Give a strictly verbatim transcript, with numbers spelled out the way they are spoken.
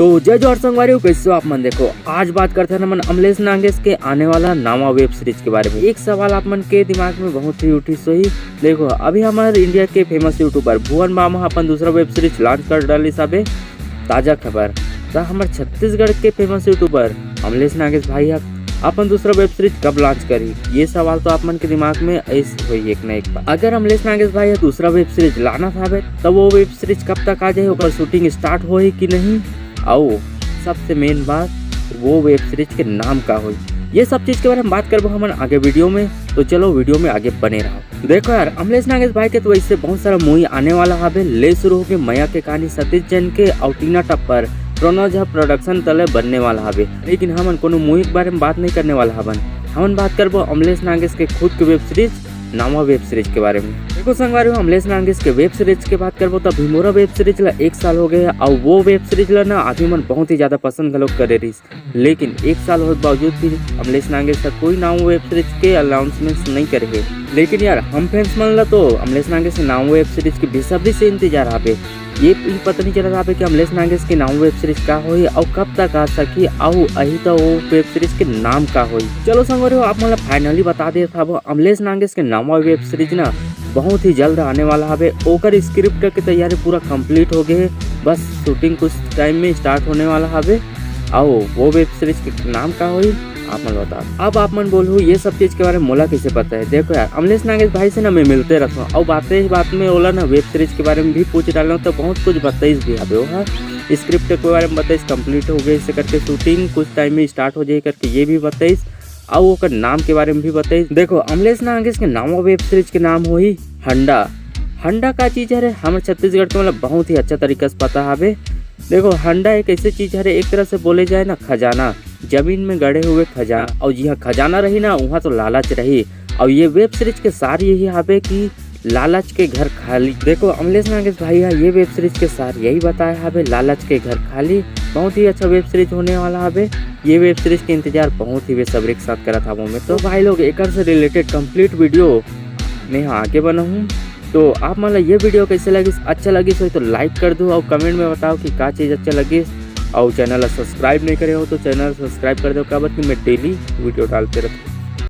तो जय जोहार संगवारी हो, कैसे हो आप मन? देखो, आज बात करते हैं हमन अमलेश नागेश के आने वाला नवा वेब सीरीज के बारे में। एक सवाल आप मन के दिमाग में बहुत ही उठिस होही। देखो, अभी हमर इंडिया के फेमस यूट्यूबर भुवन बाम ह अपन दूसरा वेब सीरीज लॉन्च कर डालिस हबे। ताजा खबर, त हमर छत्तीसगढ़ के फेमस यूट्यूबर अमलेश नागेश भाई ह अपन दूसरा वेब सीरीज कब लॉन्च करही, ये सवाल तो आप मन के दिमाग में आइस होही एक ना एक बार। अगर अमलेश नागेश भाई ह दूसरा वेब सीरीज लानत हवे, त वो वेब सीरीज कब तक आ जाही, ओकर शूटिंग स्टार्ट होही कि नहीं, अउ सबसे मेन बात, वो वेब सीरीज के नाम का होही, ये सब चीज के बारे में बात करबो हमन आगे वीडियो में। तो चलो, वीडियो में आगे बने रहो। देखो यार, अमलेश नागेश भाई के तो वैसे बहुत सारा मूवी आने वाला हवे, ले शुरू होके मया के कहानी सतीश जैन के अउ टीना टप्पर प्रणव झा प्रोडक्शन तले बनने वाला हवे, लेकिन हमन कोनो मूवी के बारे में बात नहीं करने वाला हवन। हमन बात करबो अमलेश नागेश के खुद के वेब सीरीज नवा वेब सीरीज के बारे में। देखो संगवारी हो, अमलेश नागेश के वेब सीरीज के बात करबो त भिमोरा वेब सीरीज ला एक साल हो गए हे, अउ वो वेब सीरीज ला ना आदमी मन बहुत ही ज्यादा पसंद घलोक करे रहिस। लेकिन एक साल होए के बावजूद भी अमलेश नागेश ह कोई नवा वेब सीरीज के अनाउंसमेंट नहीं करे हे। लेकिन यार, हम फैंस मन ला तो अमलेश नागेश के नवा वेब सीरीज के बेसब्री से इंतजार हवे। ये भी पता नहीं चलत हवे कि अमलेश नागेश के नवा वेब सीरीज का होही अउ कब तक आ सकही, अउ आही त वो वेब सीरीज के नाम का होही। चलो संगवारी हो, आप मन ला फाइनली बता देत हबो, अमलेश नागेश के नवा वेब सीरीज ना बहुत ही जल्द आने वाला हवे। ओकर स्क्रिप्ट के तैयारी पूरा कंप्लीट हो गए हे, बस शूटिंग कुछ टाइम में स्टार्ट होने वाला हवे। अउ वो वेब सीरीज के नाम का होही, आप मन बताओ। अब आप मन बोलहू, ये सब चीज के बारे में मोला कैसे पता है? देखो यार, अमलेश नागेश भाई से ना मैं मिलते रहता हूँ, अउ बातें ही बात में ओला ना वेब सीरीज के बारे में भी पूछ डाले, तो बहुत कुछ बताइस भी हवे। वो स्क्रिप्ट के बारे में बताइस, कंप्लीट हो गए इसे करके, शूटिंग कुछ टाइम में स्टार्ट हो जाए करके, ये भी बताइस, अउ ओकर नाम के बारे में भी बताइस। देखो, अमलेश नागेश के नवा वेब सीरीज के नाम होही हंडा। हंडा का चीज हरे, हमर छत्तीसगढ़ के मतलब बहुत ही अच्छा तरीका से पता हवे। देखो, हंडा एक ऐसे चीज हरे, एक तरह से बोले जाए ना, खजाना, जमीन में गड़े हुए खजाना। अउ जिहाँ खजाना रही ना, वहाँ तो लालच रही। अउ ये वेब सीरीज के सार यही हवे कि लालच के घर खाली। देखो, अमलेश नागेश भाई ह ये वेब सीरीज के सार यही बताए हवे, लालच के घर खाली। बहुत ही अच्छा वेब सीरीज होने वाला हवे। ये वेब सीरीज के इंतजार बहुत ही बेसब्री के साथ करत हवो मैं। तो भाई लोग, एकर से रिलेटेड कंप्लीट वीडियो मैं आगे बनाहूँ। तो आप मन ला ये वीडियो कैसे लगिस? अच्छा लगिस होही तो लाइक कर दो अउ कमेंट में बताओ कि का चीज़ अच्छा लगिस। अउ चैनल ला सब्सक्राइब नहीं करे हो तो चैनल सब्सक्राइब कर दो, काबर कि मैं डेली वीडियो डालते रहता हूँ।